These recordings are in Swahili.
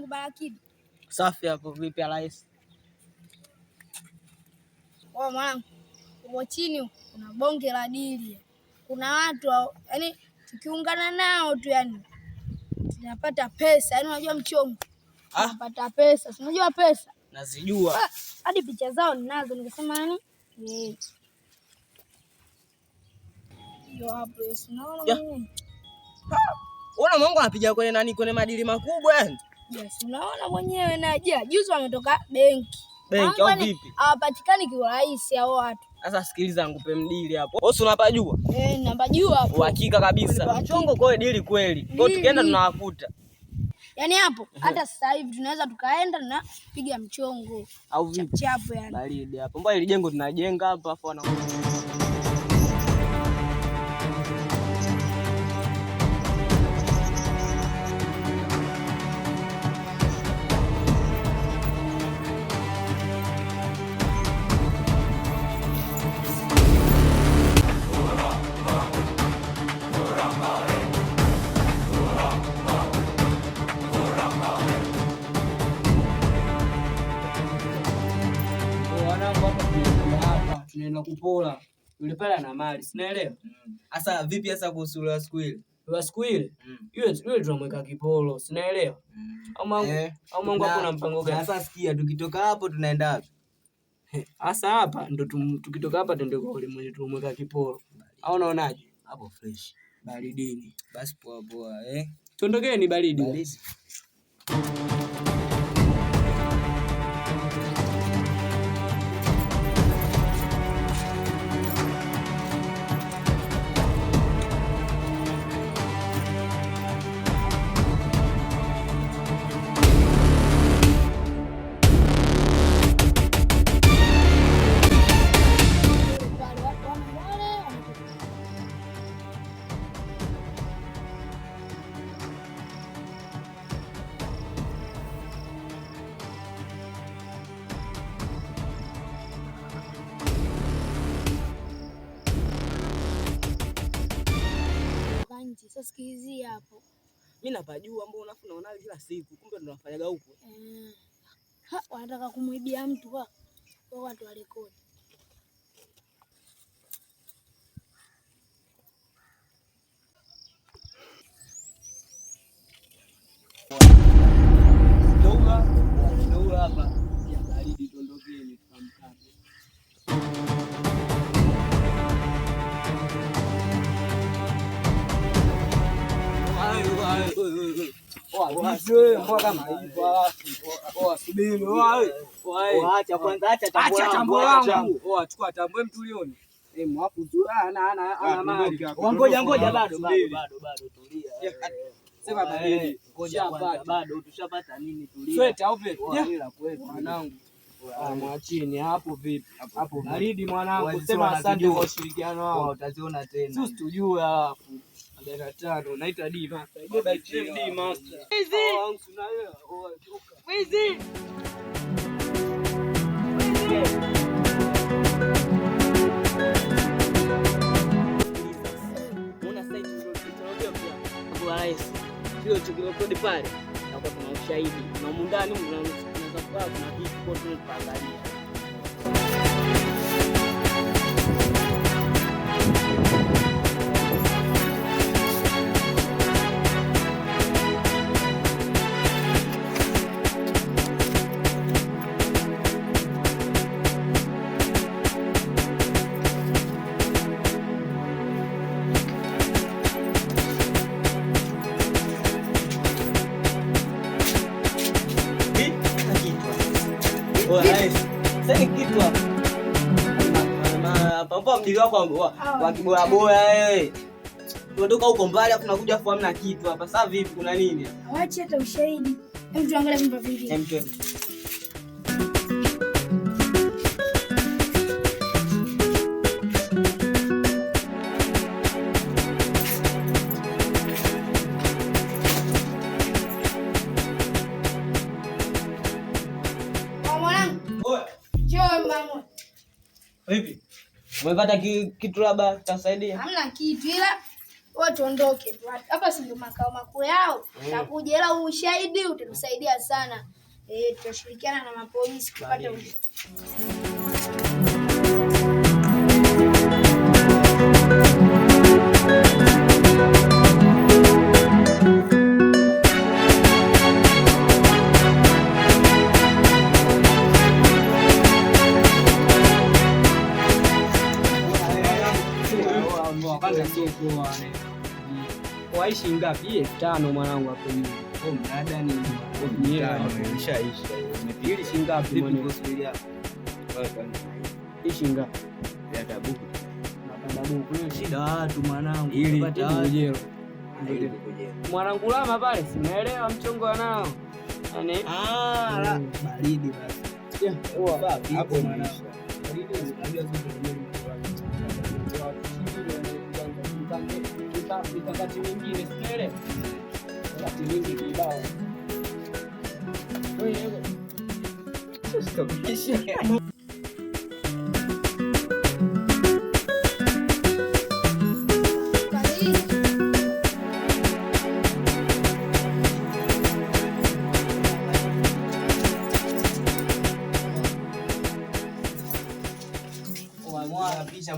Mwanangu Barakidi. Safi hapo vipi rais? Kwa mwanangu, uko chini kuna bonge la dili. Kuna watu yani tukiungana nao tu yani tunapata pesa. Yani unajua mchongo. Tunapata pesa. Si unajua pesa? Nazijua. Hadi picha zao ninazo nikasema yani hiyo hapo unaona mwenyewe. Unaona Mungu anapiga kwenye nani, kwenye madili makubwa yani. Yes, unaona mwenyewe na je, juzi wametoka benki. Benki au vipi? Hawapatikani kiurahisi hao watu. Sasa sikiliza ngupe mdili hapo. Wewe unapajua? Eh, napajua hapo. Uhakika kabisa. Mchongo kwa dili kweli. Kwa tukienda tunawakuta. Yaani hapo hata sasa hivi tunaweza tukaenda na piga mchongo au vipi? Chapu yani. Baridi hapo. Mbona ile jengo tunajenga hapa afu wana tunaenda kupola. Yule pale ana mali, sinaelewa. Sasa vipi sasa kuhusu yule siku ile? Yule siku ile? Yule yule tunamweka kipolo, sinaelewa. Au mangu, au mangu hapo na mpango gani? Sasa sikia, tukitoka hapo tunaenda wapi? Sasa hapa ndo tukitoka hapa tuende kwa yule mwenye tumweka kipolo. Au unaonaje? Hapo fresh. Baridini. Basi poa poa eh. Tuondokeni baridi. Baridi. Sasa sikilizia hapo. Mimi napajua, mbona unafu naona kila siku, kumbe ndo nafanyaga huko. Wanataka kumuibia mtu kwa watu wa rekodi. Ndio hapa ya baridi, tuondokeni tukamkabe. Acha kwanza, acha tambo langu. Chukua tambo mtulioni. Ngoja ngoja, bado bado bado, tulia. Sema baridi. Ngoja kwanza, bado tushapata nini? Tulia. Sweta au vipi? Ila kwetu mwanangu. Mwachini hapo vipi? Hapo baridi mwanangu, sema asante kwa ushirikiano wao. Utaziona tena. Sisi tujue alafu. 45 naita D master. D master. Wizi. Unaona sasa hicho tukirekodi pale na kwa tuna ushahidi na humu ndani unaweza kuwa kuna vitu kwa tunaangalia. Mdili wako wa kiboyaboya wewe. Tunatoka huko mbali afu tunakuja afu hamna kitu hapa. Sasa vipi, kuna nini? Waache hata ushahidi. Hem, tuangalie vyumba vingine. Hem, twende. Mwanangu. Njoo mama. Vipi? Umepata kitu labda kitasaidia? Hamna kitu ila Wewe tuondoke tu. Hapa si ndio makao makuu yao. Takuja ila ushahidi utatusaidia sana. Tutashirikiana na mapolisi kupata ushahidi. Waishi ngapi? 5000 mwanangu hapo juu. Oh, mnada ni Imeshaisha. Ili shilingi ngapi mwanangu? Hii shilingi ngapi? Ya tabuku. Napanda buku. Shida watu mwanangu. Ili kujero. Mwanangu lama pale, simeelewa mchongo wanao. Yaani la baridi basi. Hapo mwanangu. Mikakati mingine sielewi. Mikakati mingi kibao. Wewe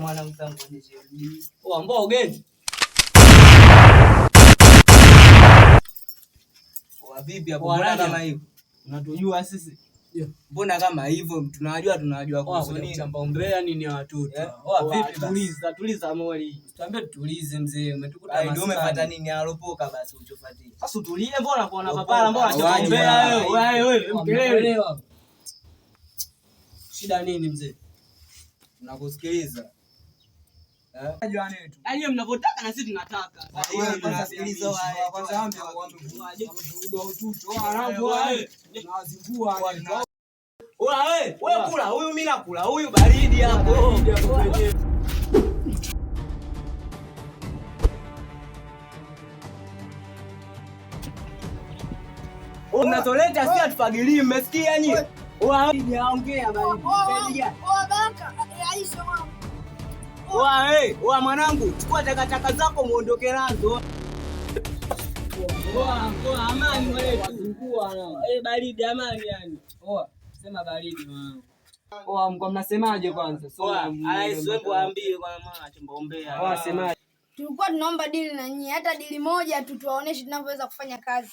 Mwana mwanangu tangu kuonyeshe. Oa mbona ugeni? Oa vipi hapo mbona kama hivyo? Unatujua sisi? Mbona kama hivyo tunajua kuhusu nini? Chamba umbea nini ya watoto? Oa vipi basi? Tuliza, tuliza moli. Tuambie tutulize mzee, umetukuta maskani. Ndio umefuata nini alopoka basi uchofuatia. Sasa utulie, mbona kwa papala, mbona chamba umbea wewe? Wewe mkelele. Shida nini mzee? Tunakusikiliza. Yaani mnavyotaka na sisi tunataka. Kwanza sikiliza kwanza ambia waambie Wewe wewe kula huyu mimi nakula huyu baridi hapo. Unatoleta si atufagilii, mmesikia nyinyi? Ongea baridi. Oa mwanangu, chukua takataka zako muondoke nazo. Oa amani mwanetu. Baridi amani yani. Oa, sema baridi mwanangu. Oa mko mnasemaje kwanza? Oa, wewe waambie kwa maana chomba. Oa semaje? Tulikuwa tunaomba dili na nyinyi, hata dili moja tu tuwaoneshe tunavyoweza kufanya kazi.